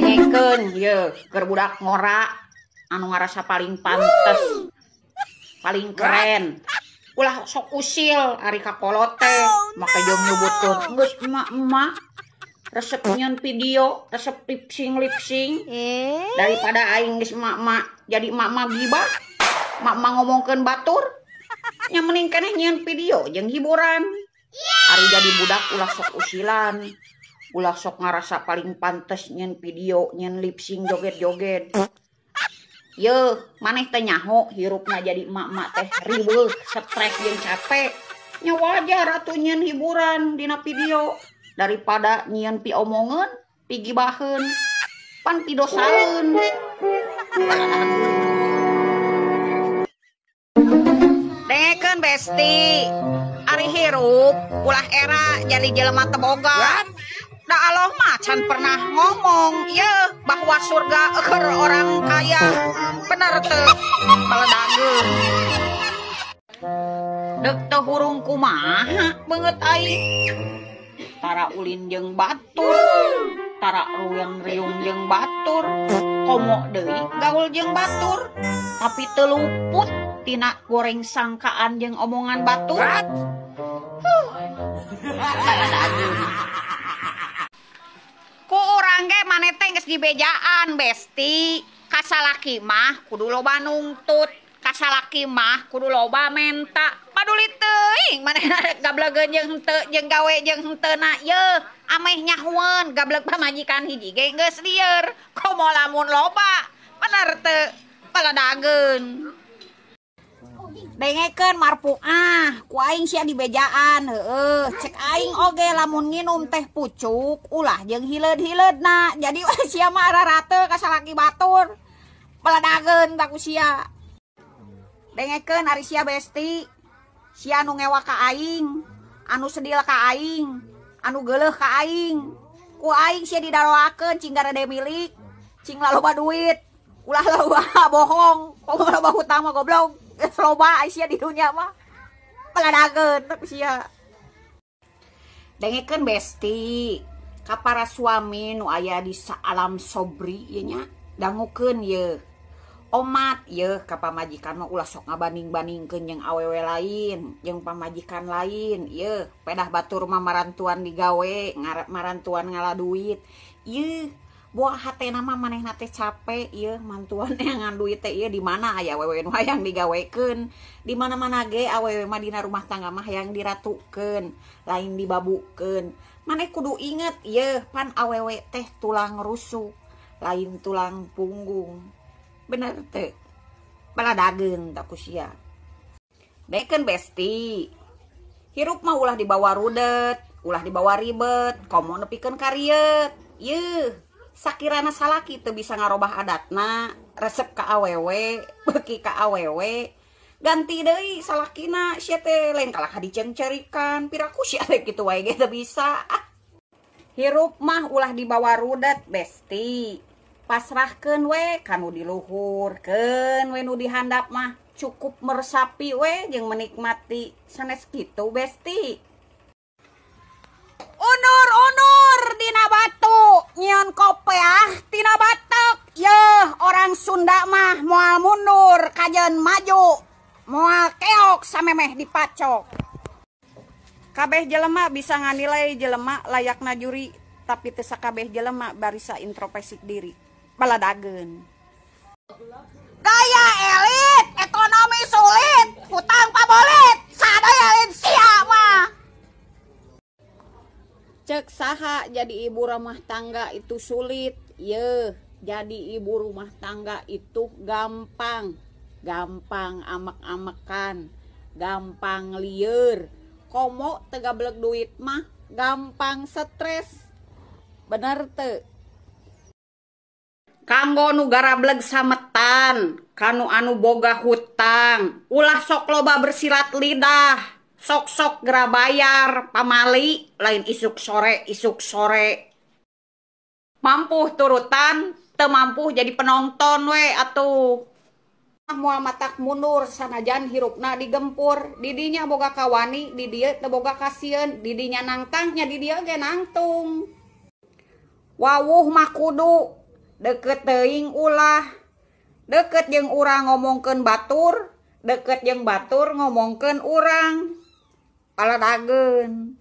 Dengekeun ye keur budak ngora anu ngarasa paling pantes, paling keren. Ulah sok usil ari ka kolot teh, make jeung nyebutkeun geus emak-emak resep nyeun video, resep lip sync lip sync. Daripada aing geus emak-emak jadi emak-emak gibah, emak-emak ngomongkeun batur, nya mending keneh nyieun video jeung hiburan. Ari jadi budak ulah sok usilan, ulah sok ngarasa paling pantes nyeun video, nyeun lip sync joget-joget. Ye, maneh teh nyaho hirupna jadi emak-emak teh riweuh, stres jeung capek. Nya wajar atuh nyieun hiburan dina video daripada nyieun piomongeun, pigibaheun, pan pidosaeun. Dengekeun besti, ari hirup ulah era jadi jelema teu boga. Da Allah mah can pernah ngomong ye bahwa surga keur orang kaya. Bener teu? Baledageun. Deuk teu hurung kumaha beungeut aing. Tara ulin jeung batur, tara riung-riung jeung batur, komo deui gaul jeung batur, tapi teu luput tina goreng sangkaan jeung omongan batur. Ku urang ge maneh teh geus dibejaan besti, ka salaki mah kudu loba nungtut, ka salaki mah kudu loba menta. Paduli teuing manehna gablegeun jeung henteu jeung gawe jeung henteu na ye, ameh nyahueun gableg pamajikan hiji ge geus lieur, komo lamun loba, bener teu? Baledageun. Dengekeun marpuah, ku aing sia dibejaan heueuh, cek aing oge lamun nginum teh pucuk ulah jeung hileud-hileudna, jadi sia mah rarate ka salaki batur. Baledageun ta ku sia. Dengekeun ari sia besti, sia anu ngewa ka aing, anu sedil ka aing, anu geuleuh ka aing. Ku aing sia didaroakeun cing garede milik, cing laloba duit, ulah loba bohong, komo loba hutang mah goblok. Loba sia di dunia mah. Baledageun ku sia. Dengekeun besti, ka para suami nu aya di saalam sobri ieu nya, dangukeun ye. Omat ye ka pamajikan mah ulah sok ngabanding-bandingkeun jeung awewe lain, jeung pamajikan lain ye, pedah batur mah marantuan digawe, ngarep marantuan ngala duit. Ye, buah hatena mah manehna teh capek ye, mantuan neangan duit teh ye di mana aya awewe nu hayang digawekeun, di mana-mana ge awewe mah dina rumah tangga mah hayang diratukeun, lain dibabukeun. Maneh kudu inget ye, pan awewe teh tulang rusuk, lain tulang punggung. Bener teu? Baladageun ta ku sia. Dengekeun besti, hirup mah ulah dibawa rudet, ulah dibawa ribet, komo nepikeun ka rieut. Ye, sakirana salaki teu bisa ngarobah adatna, resep ka awewe, beuki ka awewe, ganti deui salakina sia teh lain kalah dicengcerikan, piraku sia teh kitu wae ge teu bisa. Hirup mah ulah dibawa rudet besti. Pasrahkeun we ka nu di luhur, keun we nu di handap mah cukup meresapi we jeung menikmati, sanes kitu besti. Undur-undur dina batu, nyieun kopeah tina batek. Yeuh, orang Sunda mah moal mundur kajeun maju, moal keok samemeh dipacok. Kabeh jelema bisa nganilai jelema layakna juri, tapi teu sakabeh jelema barisa introspeksi diri. Baladageun. Gaya elit, ekonomi sulit, hutang pabolit, sadaya lain sia mah. Cek saha jadi ibu rumah tangga itu sulit, ye, jadi ibu rumah tangga itu gampang, gampang amek-amekan, gampang lieur, komo teu gablek duit mah gampang stres. Bener teu? Kanggo nu garableg sametan, kanu anu boga hutang, ulah sok loba bersilat lidah, sok-sok gera bayar, pamali, lain isuk sore, isuk sore. Mampuh turutan, teu mampuh jadi penonton we atuh. Moal matak mundur sanajan hirupna digempur, didinya boga kawani, di dieu teu boga kasieun, didinya nangtang nya di dieu ge nangtung. Wawuh mah kudu Deket teuing ulah. Deket jeung urang ngomongkeun batur, deket jeung batur ngomongkeun urang. Paladageun.